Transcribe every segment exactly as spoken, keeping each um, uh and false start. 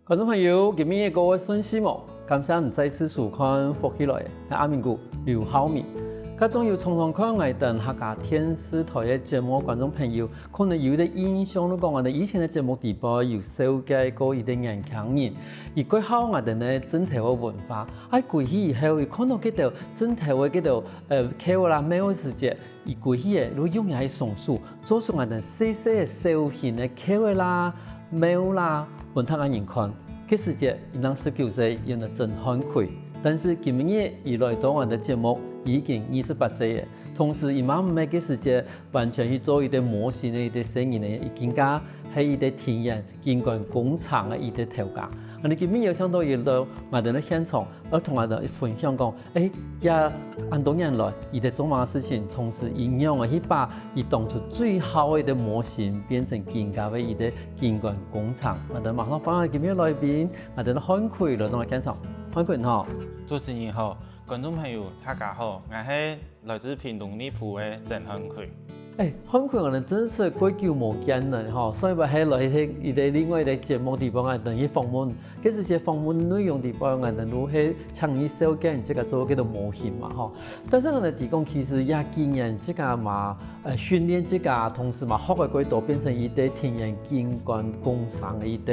觀眾朋友，今晡日過得順序無？感謝你再次收看《福氣來了》，𠊎阿明哥劉浩明。該種有常常看𠊎等客家電視台个節目个觀眾朋友，可能有一個印象，就講𠊎等以前个節目底背有紹介過一個年輕人，佢過好𠊎等个鎮頭个文化。啊，歸去以後，佢看到該兜鎮頭个該兜呃橋啦、廟个時節，佢歸去个就用佢个雙手， 做出𠊎等細細个小型个橋仔啦、廟啦，分大家人看。該時節，佢正十九歲，有得真漢氣。但是今晡日佢來到𠊎等節目，已經二十八歲了。同時，佢嘛毋係該時節完全去做一個模型个一個細人仔，佢更加係一個庭園景觀工程个一個頭家。𠊎等今晡日邀請到佢來𠊎等个現場，愛同𠊎等分享講， 欸，這恁多年來，佢在做麼个事情，同時佢仰仔去把佢當初最好个一個模型，變成今下个一個景觀工程。𠊎等馬上歡迎今晡日个來賓，𠊎等个漢氣來到𠊎現場。漢氣你好。主持人好，觀眾朋友大家好，𠊎係來自屏東內埔个曾漢氣。 欸，漢氣𠊎等真實蓋久無見了吼，上一擺係來係一個另外一個節目地方啊，等於訪問。該時節訪問內容地方，𠊎等就係請你紹介你自家做个該兜模型嘛吼。但是𠊎等提講，其實這幾年自家嘛，呃，訓練自家，同時嘛學个蓋多，變成一個庭園景觀工程个一個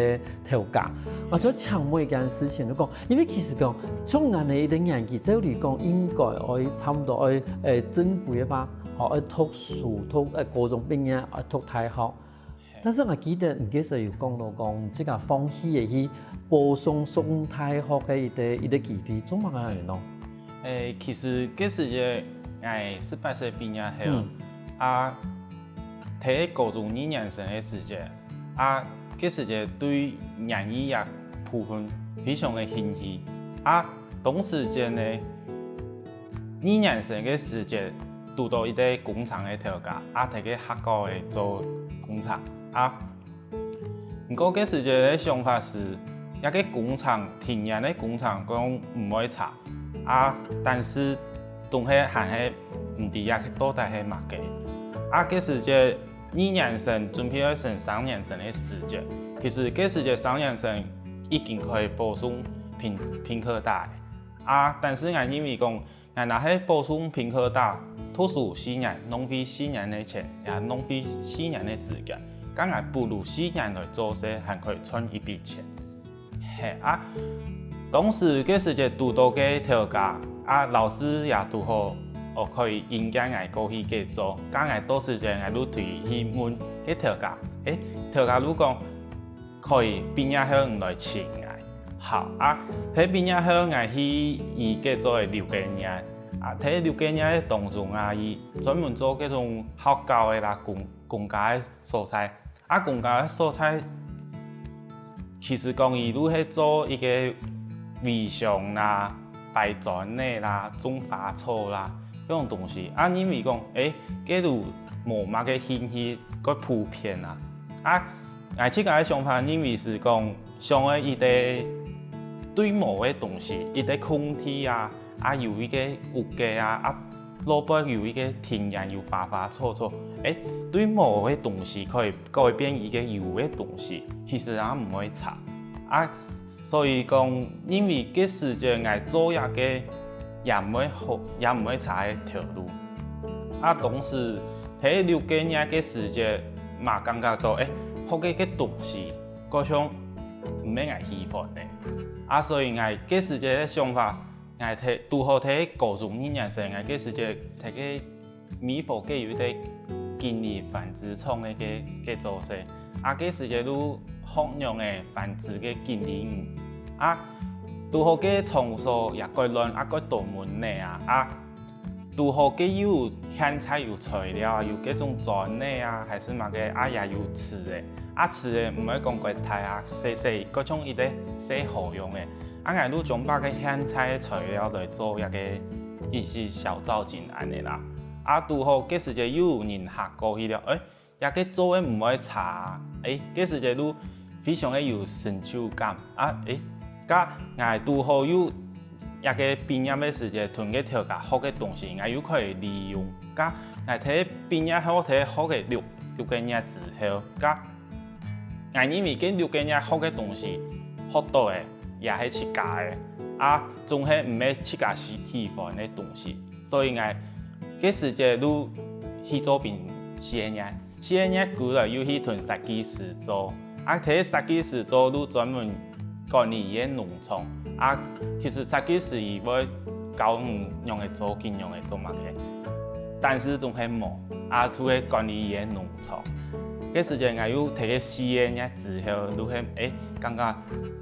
頭家。𠊎想請問一件事情，就講，因為其實講，像𠊎等一個年紀，照理講應該愛差不多愛，呃，正規个吧， 吼，愛讀書，讀，呃，高中畢業，愛讀大學。但是𠊎記得你該時有講到講，自家放棄个去保送上大學个一個，一個機會，做麼个恁樣呢？欸，其實該時節，𠊎十八歲畢業後，嗯。啊，在高中二年生个時節，啊，該時節對園藝這部分非常个興趣。啊，當時節呢， 二年生个時節，堵到一個工程个頭家，啊，在該學校个做工程，啊，毋過該時節个想法係，這個工程，庭園个工程講毋會差，啊，但是總係還係毋知這個到底係麼个。啊，該時節二年生準備愛升三年生个時節，其實該時節三年生已經可以保送併，併科大了。啊，但是𠊎認為講， 𠊎若係保送併科大，讀書四年，浪費四年个錢，也浪費四年个時間，該𠊎不如四年來做事，還可以賺一筆錢。係啊，當時該時節堵到个頭家，啊，老師也堵好，哦，可以引薦𠊎過去該做，該𠊎到時節𠊎就推去問該頭家，欸，頭家就講， 可以畢業後你來尋𠊎。好啊，在畢業後𠊎去佢該做个六個月，啊，在六個月个當中啊，佢專門做該種學校个啦，公，公家个所在。啊，公家个所在，其實講佢就係做一個圍牆啦、擺磚仔啦、種花草啦，該種東西。啊，因為講，欸，該就無麼个興趣，較普遍啊。啊， 𠊎自家个想法認為係講，想愛一個對無个東西，一個空地啊，啊有一個屋个啊，啊路背有一個庭園，有花花草草，欸，對無个東西可以改變一個有个東西，其實也毋會差。啊，所以講，因為該時節𠊎做這個也毋會好，也毋會差个頭路。啊，當時 在六個月个時節，嘛感覺到，欸，學个个東西，好像毋係𠊎喜歡个。啊，所以𠊎該時節个想法，𠊎在，堵好在高中二年生，𠊎該時節在該美國該有一個經理紡織廠个个个做事。啊，該時節就學仰仔紡織个經理人。啊，堵好該場所也蓋亂，啊，蓋多蚊仔啊，啊， 堵好該有現在有材料啊，有該種磚仔啊，還係麼个啊，也有瓷个。啊，瓷个毋會講蓋大啊，細細，蓋像一個細河樣个。啊，𠊎就將把該現在个材料來做一個一息小造景恁仔啦。啊，堵好該時節又有人客過去了，欸， 這個做个毋會差啊，欸，該時節就非常个有成就感啊，欸，該𠊎堵好有這個畢業个時節，同該頭家學个東西，𠊎又可以利用。該𠊎在畢業後在學个六，六個月之後，該𠊎認為該六個月學个東西，學到个，也係自家个，啊，總係毋係自家喜喜歡个東西。所以𠊎該時節就去做分四个月，四个月過來又去同設計師做，啊，在設計師做就專門管理佢个農場。啊，其實設計師佢會教你仰仔做，仰仔做麼个，但是總係無，啊，就係管理佢个農場。該時節𠊎又在該四个月之後，就係，欸，感覺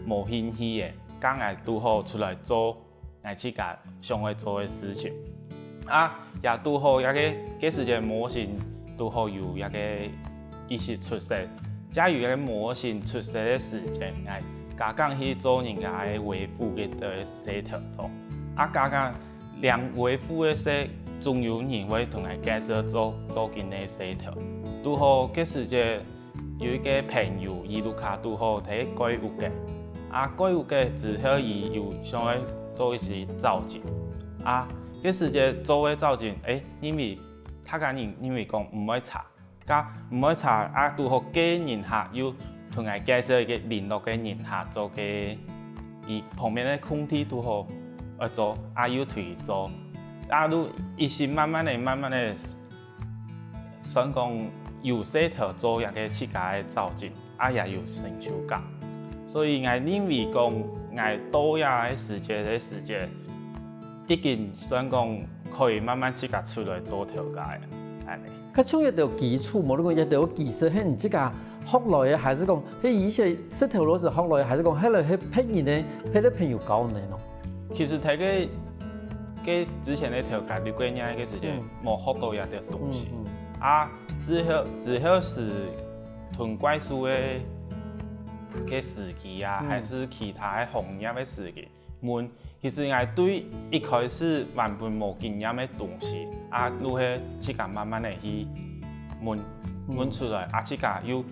無興趣个，該𠊎堵好出來做𠊎自家想愛做个事情。啊，也堵好，該个，該時節模型堵好有該个意識出世，正有該个模型出世个時間，𠊎加減去做人家个維護个个事頭做。啊，加減連維護个事，總有人會同𠊎介紹做，做緊个事頭。堵好該時節， 有一个朋友，佢屋下堵好在蓋屋个，啊，蓋屋个之後佢有想愛做一些造景，啊，該時節做个造景，欸，因為大家認，認為講毋會差，該毋會差，啊，堵好該人客又同𠊎介紹一个聯絡个人客做个，佢旁邊个空地堵好愛做，啊，又同佢做，啊，就一直慢慢个、慢慢个 算講有事頭做這个自家个造景，啊也有成就感。所以𠊎認為講，𠊎到這个時節个時節，已經算講可以慢慢自家出來做頭家个，恁呢。該像一條基礎，無論講一條技術，係你自家學來个，還係講係以前食頭路時學來个，還係講後來係別人个，別个朋友教你个呢？ 其實在該，該之前个頭家六個月个時間，嗯。無學到這兜東西。嗯，嗯。啊，之後，之後係同怪獸个，个時期啊，嗯。還係其他个行業个時期，問，其實𠊎對一開始原本無經驗个東西，啊，就係自家慢慢个去問，嗯。問出來，啊，自家又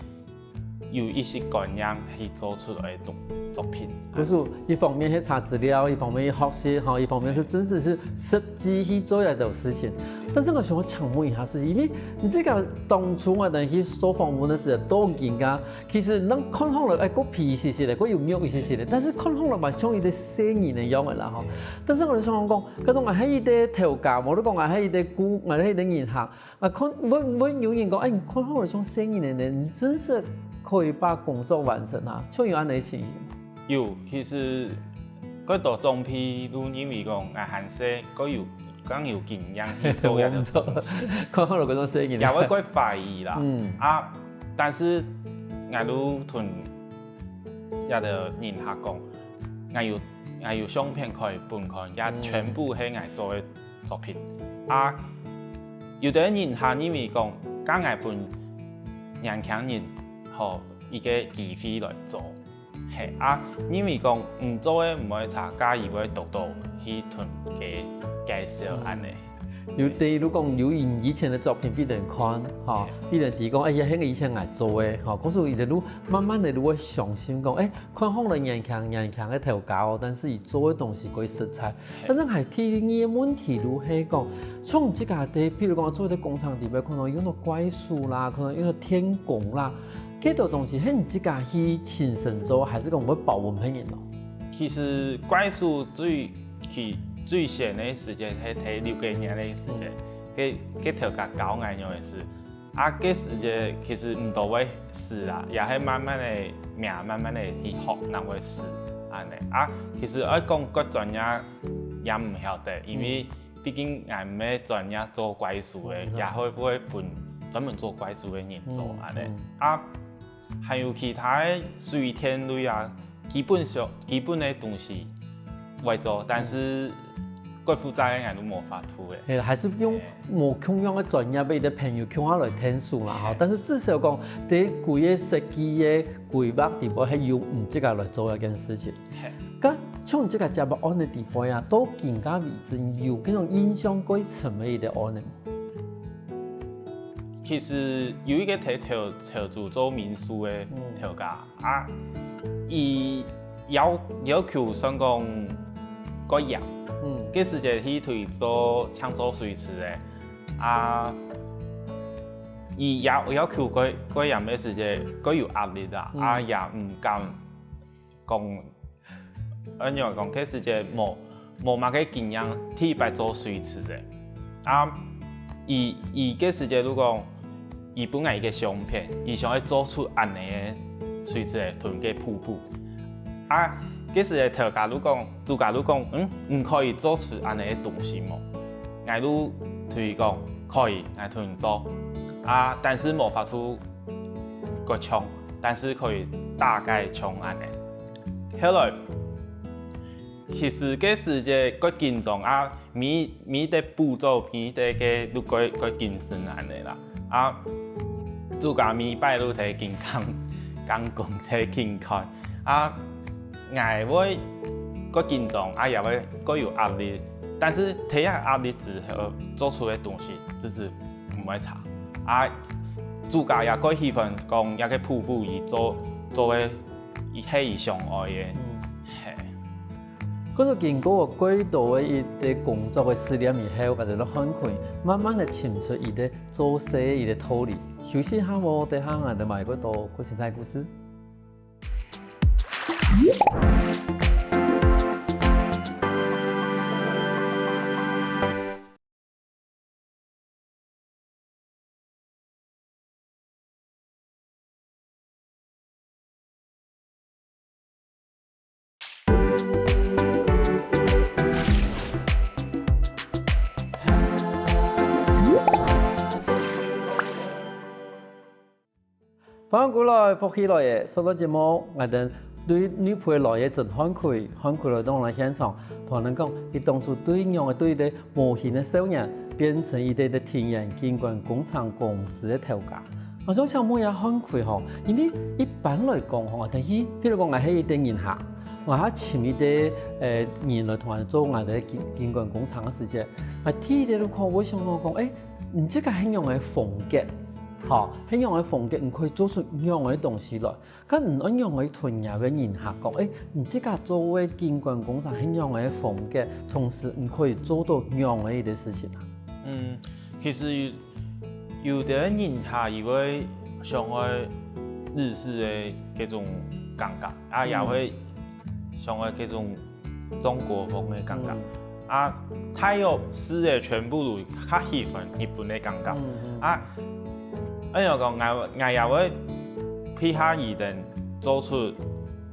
有一些觀念去做出來个東，作品。就是一方面去查資料，一方面去學習，吼，一方面就真正係實際去做一兜事情。但是𠊎想要請問一下，係因為你這个當初𠊎等去做訪問个時候，都已經啊，其實人看好了，欸，過肥一些些个，過有肉一些些个，但是看好了嘛，像一个細人个樣个啦，吼。但是𠊎就想講，可能𠊎係一个頭家，無就講𠊎係一个顧，𠊎係一个人客， 啊，看，會，會有人講，欸，你看好了像細人仔呢，你真係可以把工作完成啊，像有恁樣个情形。有，其實，蓋多長輩都認為講，𠊎還細，蓋有，更有經驗去做這个東西。看好了，蓋像細人仔。也會蓋懷疑啦。嗯。啊，但是，𠊎都同這个人客講，𠊎有，𠊎有相片可以分看，也全部係𠊎做个 作品。啊，有兜人客認為講，該𠊎分年輕人，吼，一个機會來做。係，啊，認為講，毋做个毋會差，該佢會多多去同佢介紹恁呢。有兜就講，有以前个作品分人看，吼，分人知講，欸，這係以前𠊎做个，吼，可是佢兜就慢慢个就會相信講，欸， 看好了年輕，年輕个頭家哦，但是佢做个東西蓋實在。反正還第二个問題就係講，像自家个，譬如講做个工廠裡背，可能用到怪獸啦，可能用到電工啦，這兜東西係你自家去親身做，還係講會包分別人哦？其實怪獸最，其，最先个時間，係，係六個月个時間，該，該頭家教𠊎樣个事。 啊，該時節其實毋多會使啊，也係慢慢个摸，慢慢个去學，正會使，恁呢。啊，其實愛講較專業也毋曉得，因為畢竟𠊎毋係專業做怪獸个，也會，會分專門做怪獸个人做，恁呢。啊，還有其他个水電類啊， 基本上，基本个東西會做，但是蓋複雜个𠊎都無法度个。係，還係用無共樣个專業个一个朋友共下來𢯭手啦，吼。但是至少講，在規个設計个規劃裡背，係由你自家來做這件事情。係。該像你自家接个案个裡背啊，到今个為止，有該種印象蓋深个一个案个無？ 其實有一个在潮，潮州做民宿个頭家，啊，佢要，要求算講蓋嚴，該時節去推做像做水池个，啊，佢要，要求蓋，蓋嚴个時節，蓋有壓力啊，啊，也毋敢講，恁樣講，該時節無無麼个經驗，第一擺做水池个。啊，佢佢該時節就講，佢分𠊎一個相片，佢想愛做出恁樣个水池个同个瀑布。啊，該時个頭家就講，主家就講，嗯，你可以做出恁樣个東西無？𠊎就同佢講，可以，𠊎同你做。啊，但是無法度過像，但是可以大概像恁樣。後來，其實該時節過緊張啊，每每一個步驟，每一個个都過過謹慎恁樣啦。啊，主家每擺都在緊看，監工在緊看。啊，𠊎會過緊張，啊也會過有壓力，但是在這壓力之後做出个東西，就是毋會差。啊，主家也過喜歡講這個瀑布佢做做个，佢係佢想愛个，嘿。故所經過過多个一個工作个試煉以後，𠊎兜个漢坤慢慢个尋出佢个做事个一個道理。休息下無，等下𠊎兜嘛會過多過精彩故事。 歡迎歸來，福氣來了！上段節目，𠊎兜對內埔个來了真漢坤，漢坤來到𠊎現場，同𠊎講，佢當初對仰仔對一個無形个少年，變成一個个田園景觀工程公司个頭家。𠊎想請問一下漢坤吼，因為一般來講吼，等於，比如講𠊎係一個人客，𠊎係尋一個呃人來同𠊎做𠊎个景景觀工程个時節，𠊎第一個就看，𠊎想到講，誒，你這個係仰仔个風格，吼，係仰仔个風格，你可以做出仰仔个東西來。 該你愛仰仔同若个人客講，誒，你自家做个景觀工程係仰仔个風格，同時你可以做到仰仔个事情啊？嗯，其實有有个人客佢會想愛日式个該種感覺，啊也會想愛該種中國風个感覺。啊，大約係个全部都較喜歡日本个感覺。啊，恁樣講，𠊎𠊎也會配合佢等做出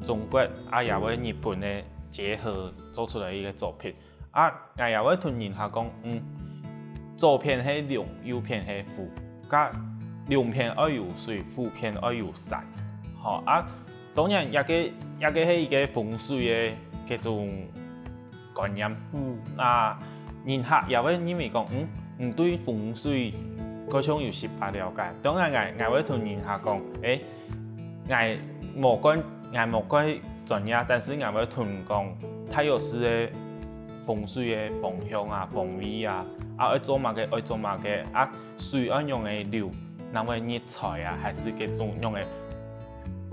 中國啊也會日本个結合做出來一個作品。啊，𠊎也會同人客講，嗯，左片係龍，右片係虎，該龍片愛有水，虎片愛有山。吼，啊，當然，這個這個係一個風水个該種 觀念。嗯。啊，人客也會認為講，嗯，你對風水好像有十分了解。當然，𠊎𠊎會同人客講，誒，𠊎無蓋𠊎無蓋專業，但是𠊎會同講，大約係个風水个方向啊、方位啊，啊愛做麼个愛做麼个啊，水愛仰仔流，仰會入財啊，還係該種仰个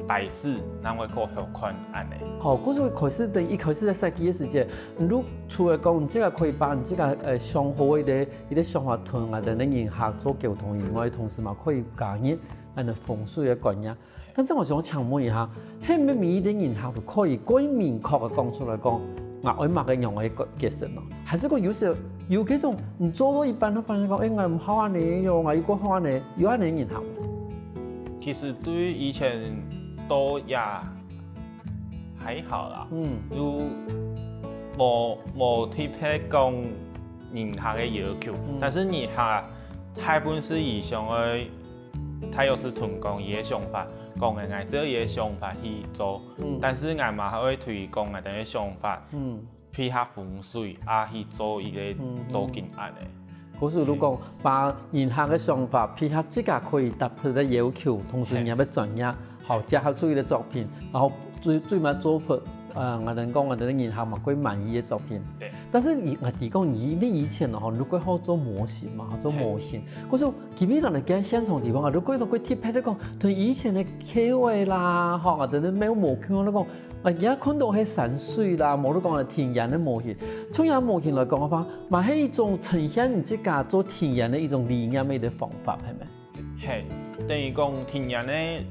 擺設，仰會較好看恁樣。好，故所開始等於一開始在設計个時節，你就除了講你自家可以把你自家呃想好个一個一個想法同𠊎兜个人客做溝通以外，同時嘛可以加入恁樣風水个觀念。但是𠊎想請問一下，係毋係每一個人客都可以過明確个講出來講，𠊎愛麼个樣个角色呢？還係講有時有該種你做到一半，就發現講，誒，𠊎毋好恁樣喲，𠊎又過好恁樣，有恁樣个人客無？其實對於以前都也還好啦，嗯，就無無特別講人客个要求，嗯，但是人客大部分係以想愛大約係同講佢个想法，講个𠊎照佢个想法去做，嗯，但是𠊎嘛還會推廣𠊎兜个想法，嗯，配合風水啊去做一個做景恁樣。故所就講，把人客个想法配合自家可以達到个要求，同時你也愛專業，好，結合出一個作品，然後最最尾做出，呃，𠊎兜講𠊎兜个人客嘛，較滿意个作品。對。但是你，𠊎知講，你，你以前吼，如果好做模型嘛，做模型，故所基本上來講，現場地方啊，如果講較特別个講，同以前个橋仔啦，吼，𠊎兜个廟無共樣个講， 啊，而家看到係山水啦，無就講田園个模型。從這模型來講个話，嘛係一種呈現你自家做田園个一種理念个一個方法，係無？係，等於講田園个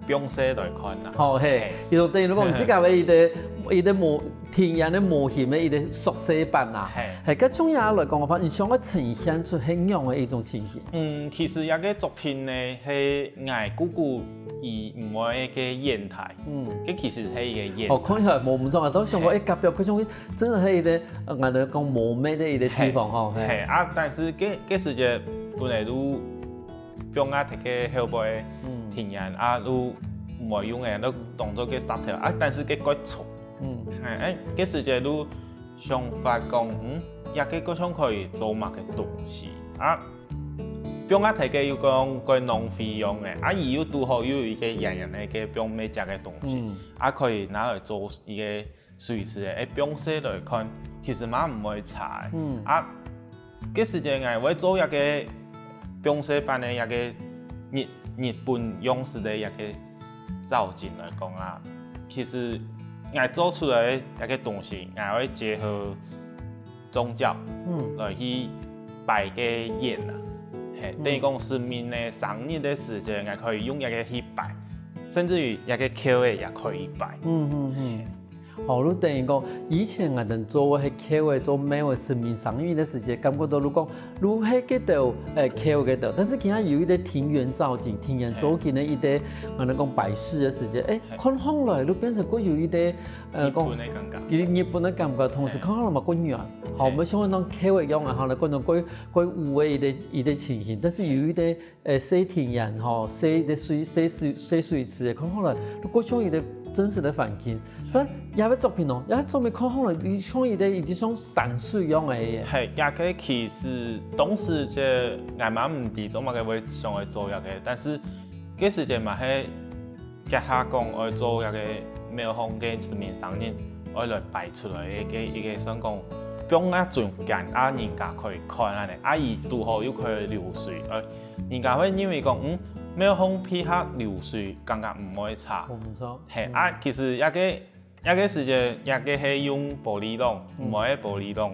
放射來看啦。好，嘿，佢就等於講，這个个一个一个模，天然个模型个一个縮細版啦。嘿，嘿，个重要來講个話，你想要呈现出係仰个一种情形？嗯，其实這个作品呢，係𠊎姑姑佢毋會个硯台。嗯，个其实係一个硯台。哦，看起來無毋錯啊，都想講，欸，隔壁，佢想真个係一个，呃，𠊎等講無美个一个地方吼，嘿，嘿啊，但是个个時節本來都放啊，个後背，嗯，天然啊，都毋會用个，都當做个石頭啊，但是个蓋粗。嗯，哎，哎，个時節都想法講，嗯，這个个想可以做麼个東西啊？放啊，大家又講个浪費用个，啊，佢又拄好又有一个圓圓个个放美甲个東西，嗯，啊，可以拿來做一个水池个，哎，放射來看，其实嘛毋會差个。嗯，啊，个時節𠊎會做一个放射版个一个日日本样式个一个造景来讲啊，其实𠊎做出来个一个东西，𠊎會结合宗教，嗯，來去拜个硯啊。嘿，嗯，等於講神明个生日个時節，𠊎可以用一个去拜，甚至於一个口个也可以拜。嗯嗯嗯。好，就等於講，以前𠊎等做个係口个，做廟个神明生日个時節，感覺到如果 如係个兜，誒，口个兜，但是佢還有一个庭園造景、庭園造景个一个，𠊎等講擺飾个時節，誒，看上來就變成過有一个，呃，講日本个感覺，日本个感覺，同時看上來嘛過遠。好，嘿，𠊎想講口个樣啊，好，來講到過過有个一个一个情形，但是有一个，誒，細庭園吼，細个水細水細水池个，看上來就過像一个真實个環境。 但這个作品哦，這个作品看上來，佢像一个已經像山水樣个耶。嘿，這个其實當時就𠊎嘛毋知做麼个會想愛做這个，但是該時節嘛係結下講愛做這个廟方个神明生日，愛來擺出來个一个算講放啊中間啊，人家可以看恁呢，啊佢堵好又可以流水，呃，人家會認為講，嗯，廟方配合流水，感覺毋會差。無錯。嘿，啊其實這个 這个時節，這个係用玻璃籠，嗯，毋係玻璃籠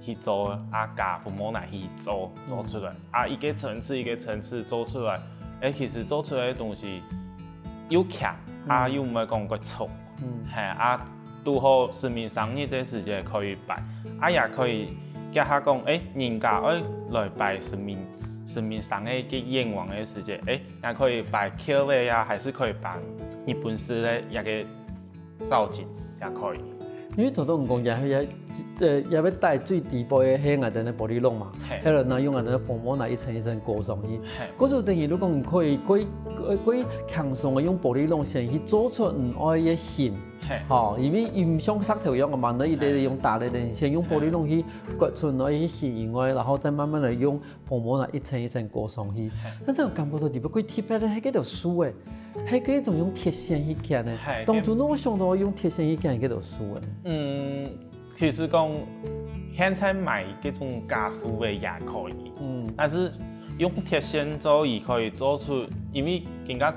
去做，啊加紅毛泥去做，做出來。啊一个層次一个層次做出來，誒，其實做出來个東西又強，啊又毋會講過重。嗯，嘿，啊堵好神明生日个時節可以擺，啊也可以結合講，誒，人家愛來拜神明，神明生日个願望个時節，誒，也可以擺口个啊，還係可以擺日本式个這个 造景也可以。因為頭頭你講也也呃也愛戴最底背个係𠊎等个玻璃籠嘛，嘿，後來呢用𠊎等个紅毛泥一層一層糊上去。嘿，故所等於你講可以可以可以輕鬆个用玻璃籠先去做出你愛个形，嘿，吼，因為佢毋像石頭樣个嘛，你一定用打个，你先用玻璃籠去刮出你愛个形以外，然後再慢慢个用 紅毛泥一層一層糊上去。但是𠊎感覺到特別過特別个係該條樹誒，係該種用鐵線去牽个。當初仰會想到用鐵線去牽該條樹誒？嗯，其實講現在買該種假樹个也可以，嗯，但是用鐵線做，佢可以做出，因為人家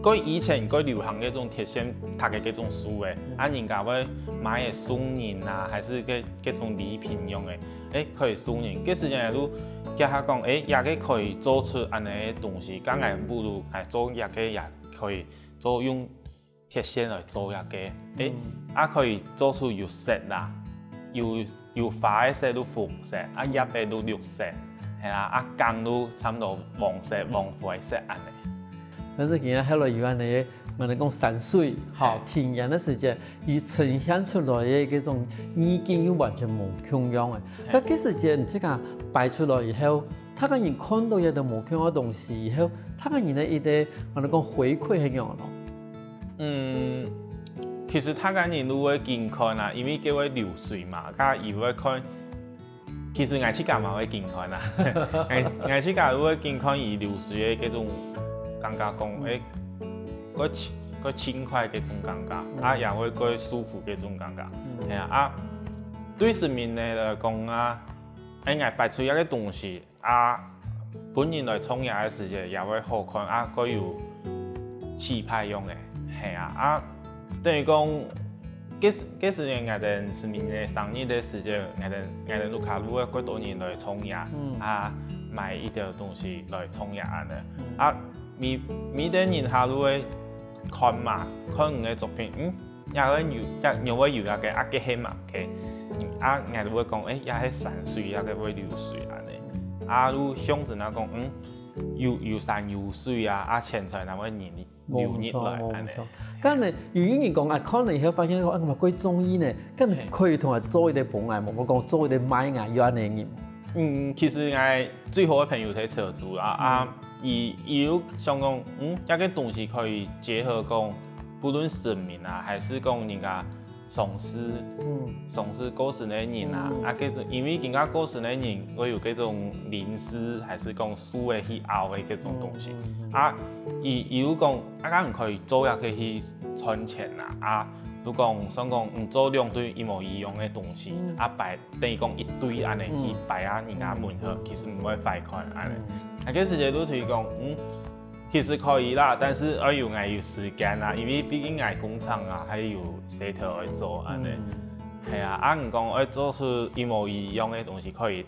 過以前過流行該種鐵線搭个該種樹誒，啊人家會買个送人啊，還係該該種禮品用誒，誒，可以送人。該時間就結下講，誒，這个可以做出恁呢个東西，該𠊎不如來做這个也可以做用鐵線來做這个，誒，啊可以做出有色啦，有有花个色就紅色，啊葉个就綠色，係啊，啊梗就差毋多黃色、黃灰色恁呢。 但是今日後來有恁呢个，𠊎等講山水，吼，庭園个時節，佢呈現出來个該種意境又完全無共樣誒。該該時節你自家擺出來以後，大家人看到這兜無共樣个東西以後，大家人个一个，𠊎等講回饋係仰般咯？嗯，其實大家人都會緊看啊，因為佢會流水嘛，該佢會看 其實𠊎自家嘛會緊看啊，𠊎𠊎自家會緊看佢流水个該種感覺講，誒，過輕過輕快該種感覺，啊也會過舒服該種感覺，係啊，啊對神明个來講啊，誒，𠊎擺出一个東西啊，分人來創業个時節也會好看啊，過有氣派樣个，係啊，啊 等於講，該該時節𠊎等神明个生日个時節，𠊎等𠊎等屋下就會過多人來創業，啊買一兜東西來創業恁呢。啊每每兜人下就會看嘛，看你个作品，嗯，也會有，也，也會有那個啊，該係麼个？啊，人家就會講，誒，也係山水，也係會流水恁呢。啊，就象徵啊講，嗯，有，有山有水啊，啊，錢財也會流入來，無錯，無錯。恁呢。該呢，有人講啊，看了以後發現講，啊，𠊎過中意呢，該可以同𠊎做一個分𠊎無？𠊎講做一個賣𠊎，有恁呢人無？嗯，其實𠊎最好个朋友係車主啊，啊，佢，佢有想講，嗯，這個東西可以結合講，不論神明啊，還是講人家喪事，嗯，喪事過身个人啊，啊，這種，因為人家過身个人會有這種靈司，還是講樹个去拗个這種東西。啊，佢，佢有講，啊，該可以做也可以去賺錢啊，啊，就講，算講，嗯，做兩對一模一樣个東西，啊，擺 等於講一堆恁呢去擺啊，人家門口其實毋會壞看恁呢。啊，該時節就推講，嗯，其實可以啦，但是愛有愛有時間啊，因為畢竟𠊎工廠啊，還有事頭愛做恁呢。係啊，啊，你講愛做出一模一樣个東西，可以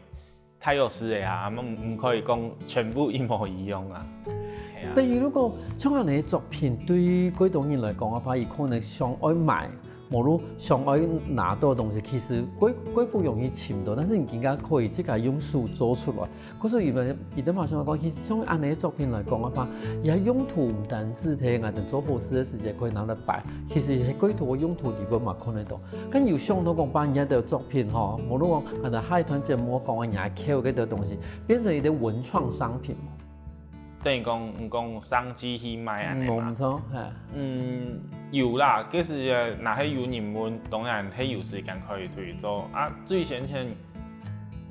太有事个啊，毋，毋可以講全部一模一樣啊。係啊。等於如果像恁呢个作品，對蓋多人來講个話，佢可能想愛買， 無論想愛拿到个東西，其實蓋，蓋不容易尋到，但是你今下可以自家用手做出來。可是有个，有个嘛想講，其實像恁呢个作品來講个話，佢个用途毋單止係𠊎等做好事个時節可以拿來擺，其實係蓋多个用途裡背嘛看得到。該有想到講，把你个作品吼，無論講𠊎等下一段節目講个你个口个東西，變成一個文創商品嘛。 等於講，你講上市去賣恁呢嘛？嗯，無錯，係。嗯，有啦，該時節若係有人問，當然係有時間可以推出。啊，最先前，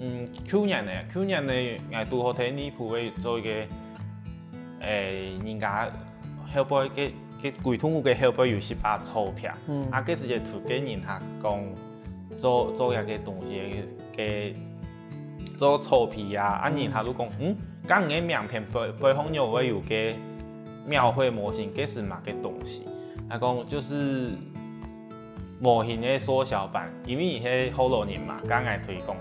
嗯，舊年呢，舊年呢，𠊎拄好在內埔位做一個，誒，人家後背个，个鬼動物个後背有一把草皮，嗯，啊，該時節就跟人客講， 做，做這個東西个，做草皮啊，啊，人客就講，嗯，該你个名片背，背項仰會有個廟會模型，該係麼个東西？佢講就是模型个縮小版，因為佢係學老人嘛，該𠊎推廣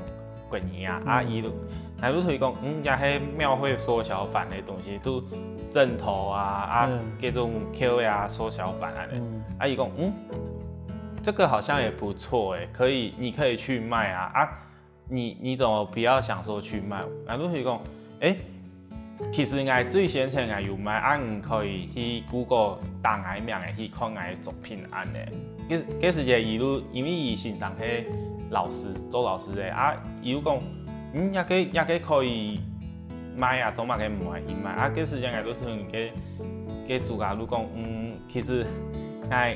幾年啊，啊，佢就，𠊎就推廣，嗯，這係廟會縮小版个東西，就陣頭啊，啊，該種轎啊，縮小版恁呢。啊，佢講，嗯， 這個好像也不錯欸，可以，你可以去賣啊，啊，你，你怎麼不要想說去賣？啊，就係講，誒，其實𠊎最先前𠊎有賣，啊，你可以去Google打𠊎名仔，去看𠊎个作品恁呢。該，該時節佢就，因為佢先生係老師，做老師个，啊，佢就講，嗯，這個，這個可以賣啊，做麼个毋愛去賣？啊，該時節𠊎就同該，該主家就講，嗯，其實𠊎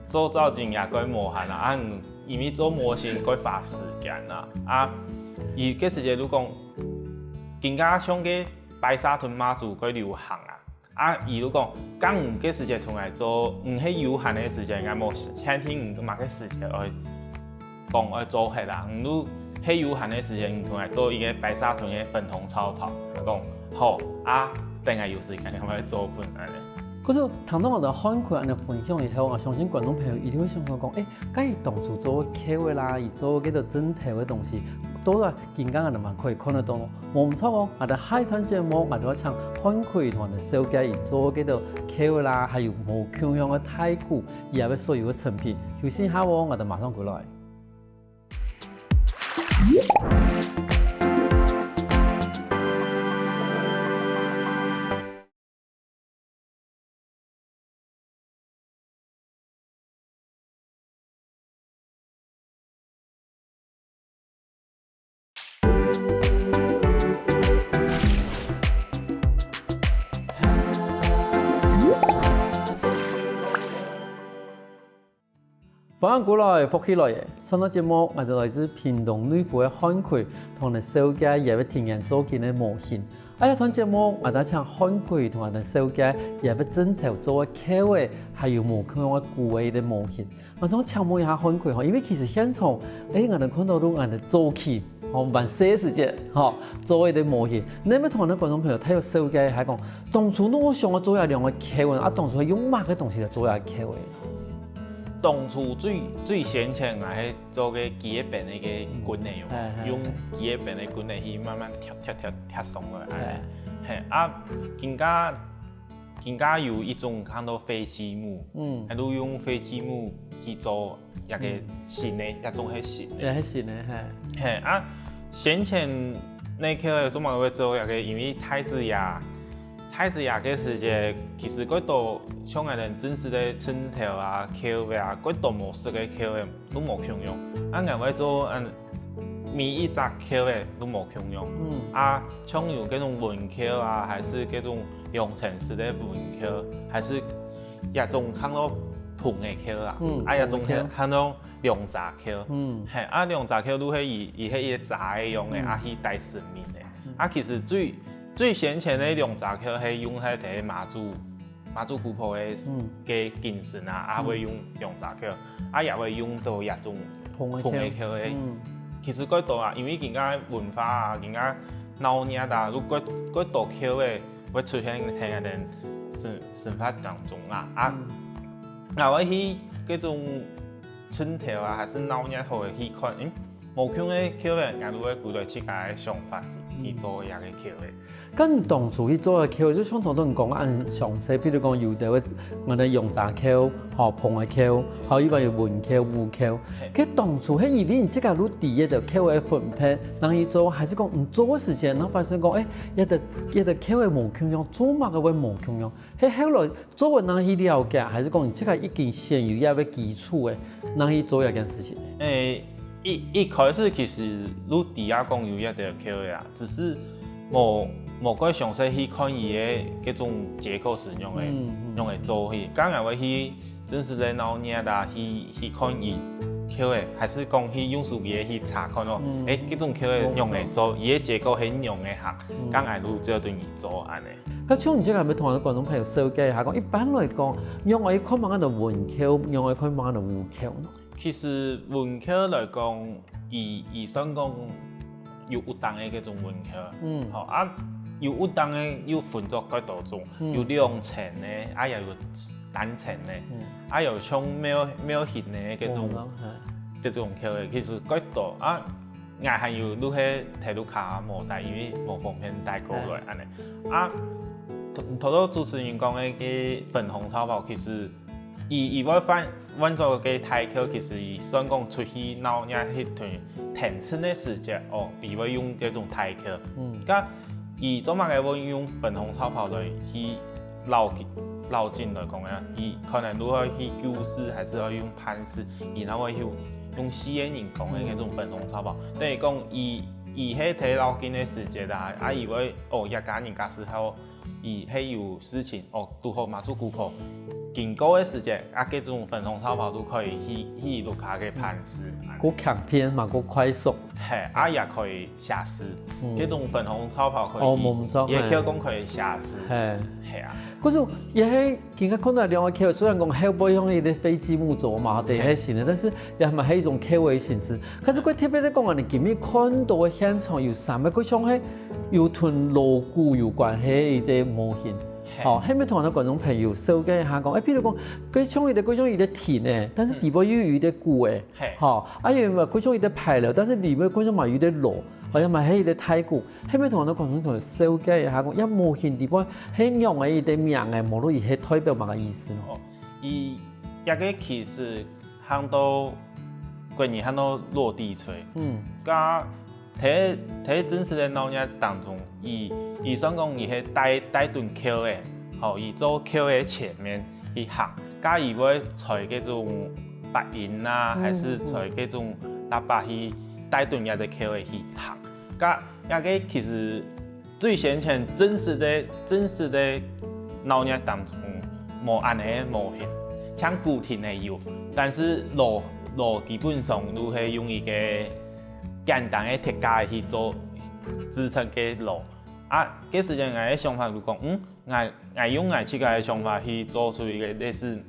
做造型也蓋無閒啊，啊，因為做模型蓋花時間啊。啊，佢該時節就講，今下像該白沙屯媽祖蓋流行啊。啊，佢就講，該你該時節同𠊎做，你係有閒个時節，𠊎無限定你麼个時節愛，講愛做忒啊，你就係有閒个時節，你同𠊎做一個白沙屯个粉紅超跑。佢講，好啊，等𠊎有時間，𠊎會做分恁呢。 可是聽到𠊎等漢逵恁呢分享以後，𠊎相信觀眾朋友一定會想講，誒，該佢當初做轎仔啦，佢做該兜陣頭个東西，到底今下𠊎等還可以看得到無？無毋著哦，𠊎等下一段節目，𠊎等愛請漢逵同𠊎等紹介佢做該兜轎仔啦，還有無共樣个太鼓，佢也會所有个成品。休息一下哦，𠊎等馬上回來。 歡迎過來，福氣來了！上段節目，𠊎等來自屏東內埔个漢逵，同𠊎等紹介佢个庭園造景个模型。啊這段節目，𠊎等請漢逵同𠊎等紹介佢个陣頭做个轎仔，還有無共樣个鼓仔个模型。𠊎想請問一下漢逵吼，因為其實現場，誒，𠊎等看到都𠊎等早期，吼，還細个時節，吼，做个模型，你愛同𠊎等觀眾朋友大約紹介一下講，當初你會想愛做這兩個轎仔，啊當初係用麼个東西來做這轎仔？ 當初最，最先前𠊎係做个機械編个，个棍仔，用機械編个棍仔去慢慢疊疊疊疊上來，係。係，啊今下，人家有一種看到飛機木，嗯，佢就用飛機木去做一個新个，一種係新个。也係新个，嘿。嘿，啊，先前該個做麼个會做一個，因為大子爺，大子爺个時節，其實蓋多像𠊎等真實个村頭啊、橋仔啊，蓋多無色个橋仔，都無共樣。啊，𠊎會做，嗯，每一隻橋仔都無共樣。嗯。啊，像有該種文橋啊，還係該種兩層式个文橋，還係這種看到蓬个橋啊，嗯，啊，這種蓬个橋。看到兩隻橋。嗯。嘿，啊，兩隻橋都係以，以係一個閘个樣个，嗯。啊，去帶神明个。嗯。啊，其實最，最先前个兩隻橋係用來提媽祖，媽祖姑婆个，嗯。个金身啊，啊，嗯。會用兩隻橋，啊，也會用到這種蓬个橋。蓬个橋个。嗯。其實蓋多啊，因為今个文化啊，今个鬧熱啊，都蓋，蓋多橋个會出現在𠊎等生，生活當中啊。啊，嗯。𠊎會去該種村頭啊，還係鬧熱好个去看，嗯，無共个橋仔，𠊎就會鼓勵自家个想法去做這個橋仔。該你當初去做个橋，就像頭先你講个恁詳細，比如講有个會，𠊎等用閘橋，吼，蓬个橋，還有一般有文橋、武橋。嘿。該當初係因為你自家就知這个橋个分別，然後去做，還係講你做个時間，然後發現講，欸，這个，這个橋个無共樣，做麼个會無共樣？係後來做个人去了解，還係講你自家已經先有這个基礎个，人去做這件事情？欸，一，一開始其實就知啊講有這个橋仔啊，只是無，無蓋詳細去看佢个該種結構是仰仔，嗯，嗯。仰仔做去。當然會去，真實个鬧熱啊，去，去看佢橋仔，還係講去用手機去查看哦，嗯。欸，該種橋仔仰仔做，佢个結構係仰仔行，嗯。當然就照對佢做恁仔。 該像你這个還無同𠊎等觀眾朋友紹介一下，講一般來講，仰仔看麼个个文橋，仰仔看麼个个武橋呢？其實文橋來講，佢，佢算講有一等个該種文橋，嗯。吼，啊，有一等个又分做蓋多種，嗯。有兩層个，啊，也有單層个，嗯。啊，有像廟，廟形个該種，嗯，嗯。該種橋个，其實蓋多啊。 𠊎還有就係在屋下無帶，因為無方便帶過來恁仔。啊，頭，頭先主持人講个該粉紅超跑，其實佢，佢會換，換做个大橋，其實佢算講出去鬧熱去停，停車个時節，哦，佢會用該種大橋。嗯。該佢做麼个會用粉紅超跑來去 遶近，遶近來講啊，佢可能就愛去舊時，還係愛用磐石，佢正會用，用四个人扛个該種粉紅超跑。等於講，佢，佢係在遶近个時節啊，啊，佢會，哦，一家人假使吼，佢係有事情，哦，堵好媽祖姑婆經過个時節，啊，該種粉紅超跑就可以去，去屋下个磐石。過輕便嘛，過快速。嘿，啊，也可以 寫字。嗯。該種粉紅超跑可以，哦，無錯，也可以講可以寫字。嘿。係啊。可是也係今个看到兩个橋，雖然講後背用一个飛機木做嘛，對，嘿。係新个，但是也嘛係一種橋个形式。可是佢特別个講啊，你今日看到个現場有三个，佢像係有同鑼鼓有關係个模型。嘿。吼，係毋係同咱觀眾朋友紹介一下講，欸，譬如講，佢像一个，佢像一个亭仔，但是底背又有一个鼓仔，嘿。吼，啊，有無？佢像一个牌樓，但是裡背佢像嘛有一个鑼， 好像嘛係一个大鼓，係毋係同𠊎等觀眾朋友紹介一下，講這模型底背係仰仔一个名仔，無論佢係代表麼个意思呢？哦，佢這个其實喊做，國語喊做落地錘。嗯。該在，在真實个鬧熱當中，佢，佢算講佢係帶，帶等橋个，吼，佢做橋个前面去行，該佢會吹該種八音啊，嗯，還係吹該種喇叭去帶等這个橋个去行。 該，這个其實最先前真實个，真實个鬧熱當中，無恁仔个模型，像古亭个有，但是鑼，鑼基本上都係用一个簡單个鐵架去做支撐个鑼。啊，該時節𠊎个想法就講，嗯， 𠊎，𠊎用𠊎自家个想法去做出一个類似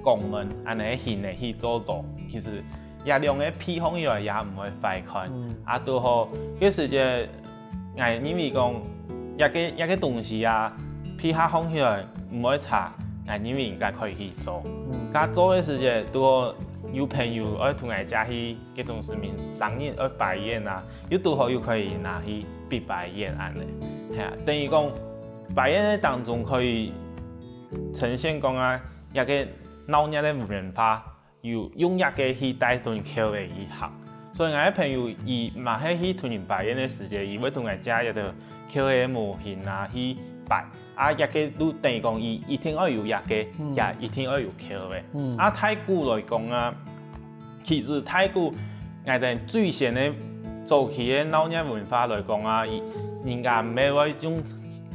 拱門恁仔个形仔去做到。其實這兩个配放起來也毋會壞看。嗯。啊，堵好，該時節，𠊎認為講，這个，這个東西啊，配合放起來毋會差，𠊎認為應該可以去做。嗯。該做个時節，堵好有朋友愛同𠊎借去，該種市民生日愛擺宴啊， 又堵好又可以拿去比擺宴恁仔。係啊，等於講擺宴个當中可以呈現講啊，這个鬧熱个文化有用這个去帶動口仔去行。所以𠊎个朋友佢嘛係去同人拜年个時節，佢會同𠊎借一條口仔个模型啊去拜。啊，這个就等於講佢一定愛有這个，也一定愛有口仔。啊，大鼓來講啊，其實大鼓，𠊎等最先个早期个鬧熱文化來講啊，人家毋係會用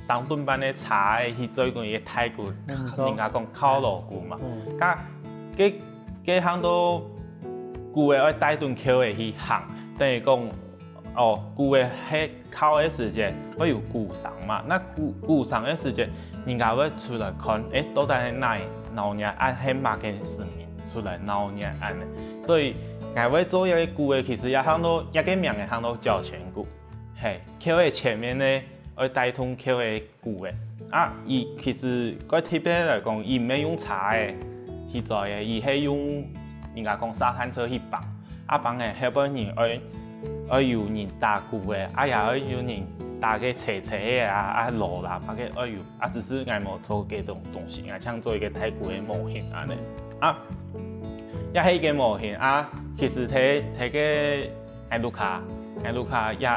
三噸半个車仔去做一个大鼓，人家講敲鑼鼓嘛。該該該行到鼓仔愛帶動口仔去行，等於講，哦，鼓仔係敲个時節會有鼓聲嘛，該鼓鼓聲个時節，人家會出來看，誒，到底係哪鬧熱，啊係麼个市民出來鬧熱恁呢。所以𠊎會做這个鼓仔，其實也行到這个名仔行到攪錢鼓，係，口仔前面呢愛帶動口仔鼓仔。啊，佢其實較特別來講，佢毋係用車仔去載个，佢係用人家講沙灘車去挷。啊，挷个後背人愛愛有人打鼓仔，啊也愛有人打个錘錘仔啊，啊鑼啦，挷个愛有，啊只是𠊎無做該種東西，𠊎淨做一个大鼓个模型恁呢。啊，也係一个模型啊，其實在在个𠊎屋下，𠊎屋下也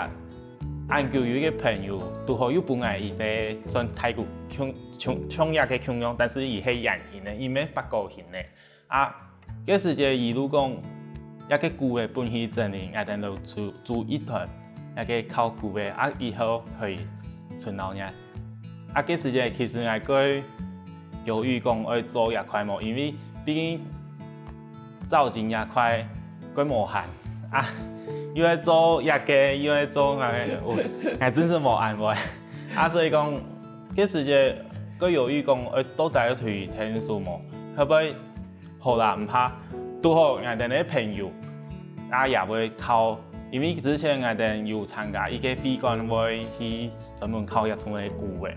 恁久有一个朋友，堵好又分𠊎一个算大鼓共共共樣个共樣，但是佢係圓形个，佢毋係八角形个。啊，該時節佢就講，這个鼓仔分佢整理，𠊎等就租租一團，這个敲鼓仔，啊以後可以出鬧熱。啊，該時節其實𠊎个 猶豫講愛做這塊無，因為畢竟造型這塊較無閒啊，又愛做這个，又愛做該个，𠊎真係無閒會。啊，所以講，該時節較猶豫講，愛到底愛推天數無，會毋會好啦，毋怕，堵好𠊎等个朋友，啊也會敲，因為之前𠊎等有參加一个會館會去 專門敲這種个鼓仔。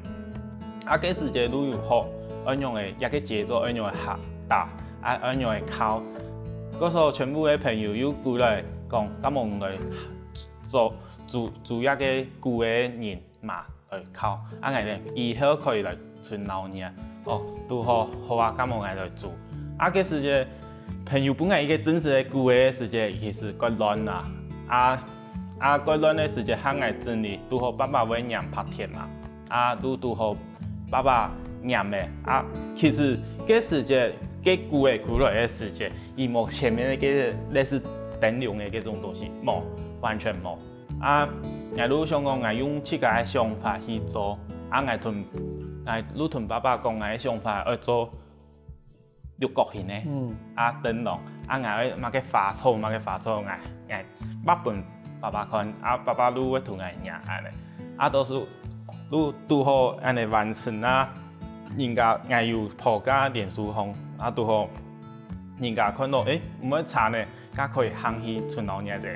啊，該時節就有學，愛仰仔，這个節奏愛仰仔下打，啊，愛仰仔敲。該時候全部个朋友又過來講，敢無來做租租這个鼓个人嘛來敲，啊，𠊎等以後可以來出鬧熱。哦，堵好，好啊，敢無𠊎來租。啊，該時節朋友分𠊎一个真實个鼓个時節，其實較亂啊。啊， 啊，較亂个時節，喊𠊎整理，堵好爸爸會拈白鐵嘛，啊，堵堵好爸爸拈个。啊，其實該時節，該鼓仔鼓來个時節，佢無前面个該類似燈籠个該種東西，無，完全無。啊，𠊎就想講，𠊎用自家个想法去做，啊，𠊎同𠊎就同爸爸講，𠊎个想法愛做 六角形个，啊，燈籠，啊，𠊎愛麼个花草，麼个花草，𠊎𠊎畫分爸爸看，啊，爸爸就會同𠊎拈恁呢，啊，到時就堵好恁呢完成啊，人家𠊎有po該臉書項，啊，堵好人家看到，誒，毋會差呢，該可以行去出鬧熱个。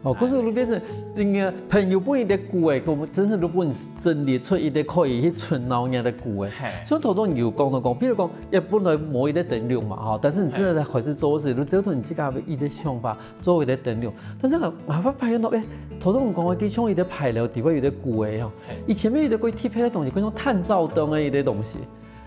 哦，故所就變成，人家朋友分一个鼓仔，講真係就分整理出一个可以去出鬧熱个鼓仔。所以頭先你有講到講，譬如講，也本來無一个燈籠嘛，吼，但是你真的在開始做時，就照著你自家个一个想法做一个燈籠。但是𠊎，𠊎發現到，誒，頭先你講个，佢像一个牌樓底背有一个鼓仔吼，以前有一个較特別个東西，叫做探照燈个一个東西。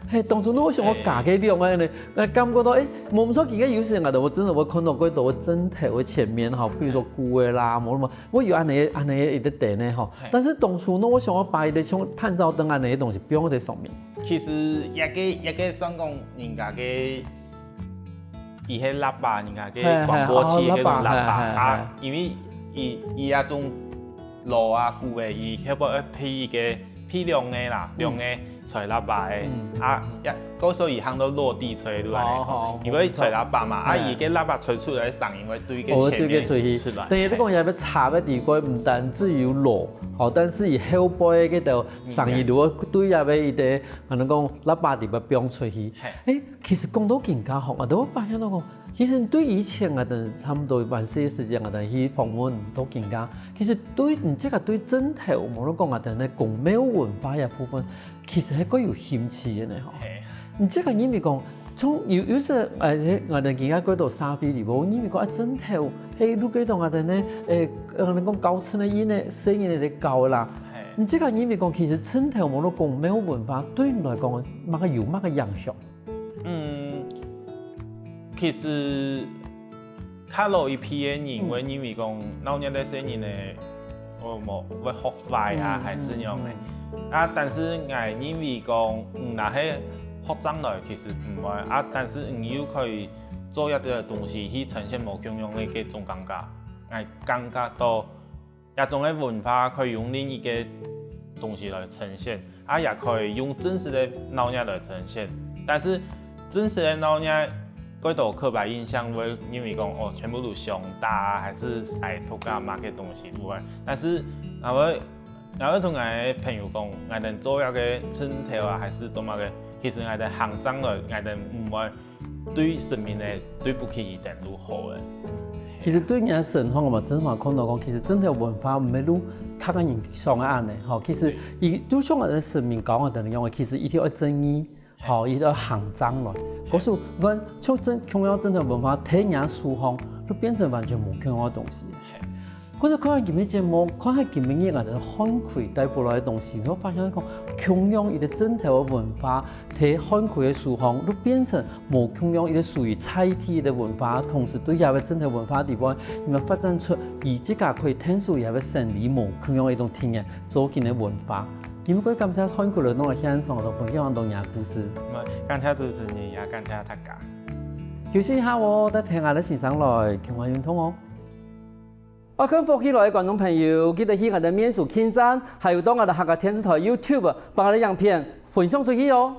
嘿，當初呢，𠊎想愛加个亮个呢，𠊎感覺到，誒，無毋著，今个有時𠊎都真的會看到幾多个燈頭个前面吼，比如說鼓仔啦，無麼，會有恁呢恁呢一个燈呢吼。但是當初呢，𠊎想愛把一个像探照燈恁呢个東西放在上面。其實，這个這个算講人家个，佢係喇叭，人家个廣播器，該種喇叭啊，因為佢佢這種鑼啊鼓仔，佢後背愛配一个配兩个啦，兩个 吹喇叭个，啊，也，故所以行到落地吹就恁呢。因為吹喇叭嘛，啊，佢个喇叭吹出來个聲音會對个前面出來。等於你講也愛插个地方，毋單止有鑼，吼，但是佢後背个个聲音如果對這个一个，可能講喇叭地方放出去。誒，其實講到今下吼，𠊎都發現到講，其實對以前𠊎等差不多還細个時間，𠊎等去訪問到今下，其實對你這个對燈頭，無論講𠊎等个宮廟文化這部分， 其實係較有興趣个呢吼。你這个認為講，從有有時，誒，𠊎等今下過到社會裡背，認為講啊，燈頭，係，如果講𠊎等呢，誒，𠊎等講高層个人呢，細人仔咧搞啦。你自家認為講，其實陣頭無落公廟文化對你來講，麼个有麼个影響？嗯，其實較老一輩个人會認為講，鬧熱个細人仔，哦，無，會學壞啊，還係仰仔。啊，但是𠊎認為講，嗯，若係學生來，其實毋會啊，但是你又可以做一个東西去呈現無共樣个該種感覺，𠊎感覺到 這種个文化可以用另一个東西來呈現，啊，也可以用真實个鬧熱來呈現。但是真實个鬧熱，過多刻板印象會認為講，哦，全部都相打啊，還係洗毒啊，麼个東西都會。但是，𠊎會，𠊎會同𠊎个朋友講，𠊎等做這个陣頭啊，還係做麼个，其實𠊎等行正來，𠊎等毋會 對神明个對不起佢等就好了。其實對人个身上，𠊎真嘛看到講，其實陣頭文化毋係就逐个人想个恁仔，吼，其實佢就像𠊎个神明教𠊎等樣个，其實一定要正義，吼，一定要行正來。可是𠊎像陣，共樣陣頭文化，在人手上，就變成完全無共樣个東西。 可是看下今日節目，看下今日𠊎等漢葵帶過來个東西，你會發現講，共樣一个陣頭个文化，在漢葵个手上，就變成無共樣一个屬於在地个文化，同時對這个陣頭文化底背，佢等發展出佢自家可以𢯭手這个生理無共樣一種體驗，做今个文化。今日感謝漢葵來到現場，同分享當多个故事。感謝主持人，也感謝大家。休息一下哦，等下𠊎等先生來，共下運動哦。 愛看福氣來个觀眾朋友，記得去𠊎等面書網站，還有到𠊎等客家電視台YouTube，幫𠊎等影片分享出去哦。